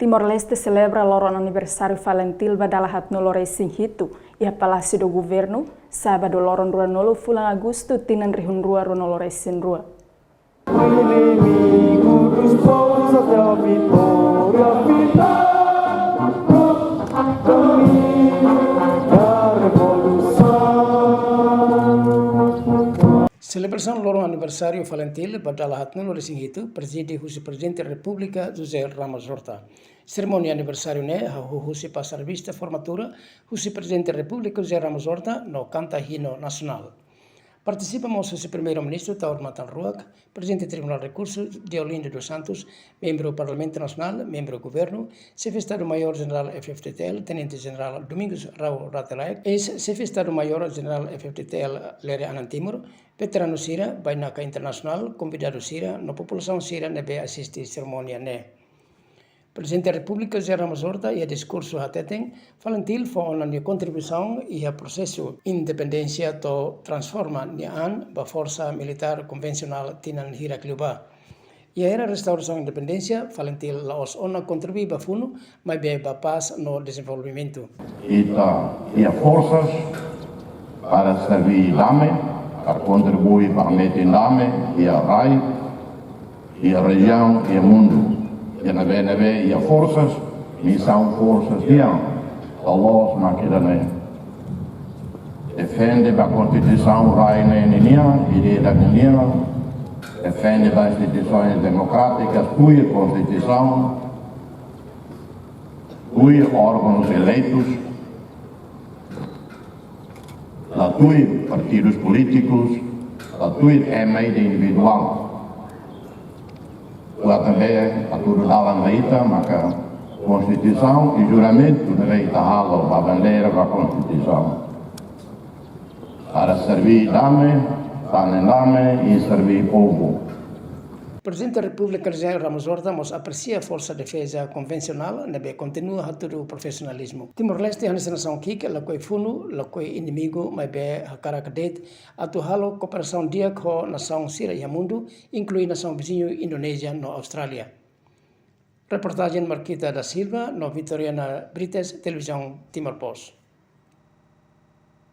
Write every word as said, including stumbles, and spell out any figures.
Timor-Leste selebra loron aniversáriu FALINTIL ba dala haatnulu resin hitu iha Palásiu do Governu, sábadu loron ruanulu fulan Agostu tinan rihun rua ruanulu resin rua. Inimigo dos povos até a vitória final. Caminho da revolução. Selebrasaun loron aniversáriu FALINTIL ba dala haatnulu resin hitu prezide husi Prezidente Repúblika José Ramos Horta. Serimónia aniversáriu ne'e hahú husi pasar vista formatura husi Prezidente Repúblika José Ramos Horta no kanta hinu nasionál. Partisipa mós husi Primeiru-Ministru Taur Matan Ruak, Prezidente Tribunál Rekursu Deolindo dos Santos, membru Parlamentu Nasionál, membru Governu, Xefe Estadu-Maiór Jenerál F-FDTL, Tenente Jenerál Domingos Raul Rate Laek, eis-Xefe Estadu-Maiór Jenerál F-FDTL Lere Anan Timur, veteranu sira, bainaka internasionál, konvidadu sira no populasaun sira ne'ebé asiste serimónia ne'e. Prezidente Repúblika José Ramos Horta iha diskursu hateten, FALINTIL fó ona nia kontribuisaun iha prosesu independénsia to'o transforma nia an ba forsa militár konvensionál tinan hirak liubá. Iha era restaurasaun independénsia, FALINTIL la'ós ona kontribui ba funu, maibé ba pás no dezenvolvimentu. Ita iha forsas para serbí dame, para kontribui ba metin dame iha rai, iha rejiaun, iha mundu. Iha ne'ebé-ne'ebé iha forsas, misaun forsas nian, loloos mak ida-ne'e. Defende ba Konstituisaun rai ne'e ninian, ida-idak ninian, defende ba instituisoens demokrátikas, tuir Konstituisaun, tuir órgauns eleitus, la tuir partidus polítikus, la tuir ema ida individuál. Ita tenke hatudu dalan ba ita, maka Konstituisaun i juramentu ne'ebé ita halo ba bandeira ba Konstituisaun. Para serbí dame, tane dame i serbí povu. Prezidente Repúblika José Ramos Horta mós apresia Forsa Defeza Konvensionál ne'ebé kontinua hatudu profisionalizmu. Timor-Leste hanesan nasaun ki'ik, lakohi funu, lakohi inimigu, maibé hakarak de'it atu halo kooperasaun di'ak ho nasaun sira iha mundu, inklui nasaun viziñu Indonézia no Austrália. Reportajen Marquita da Silva no Vitoriana Brites, Televizaun Timor Post.